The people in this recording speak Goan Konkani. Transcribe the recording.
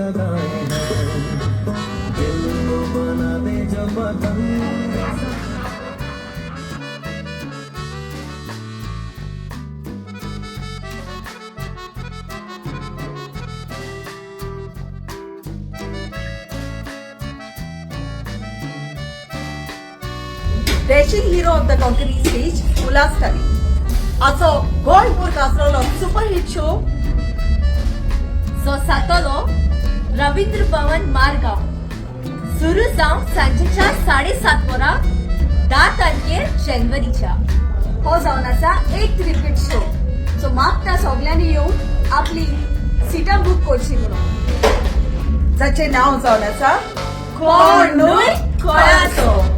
अदाएं हैं, दिल को बना दे जो पतंग। Dashing hero of the Konkani stage Ulhas Tari हाचो गोंयभर गाजलोलो सुपरहिट शो जो जातलो रवींद्र भवन, मारगांव, सुरू जावन सांजेच्या 7:30 वरां, 10 तारखेर जानेवारीच्या. हो जावन आसा एक रिपीट शो. सो मागता सगल्यांनी येवन आपली सिटां बूक करची म्हणून. जाचें नांव जावन आसा कोण न्हय कोणाचो.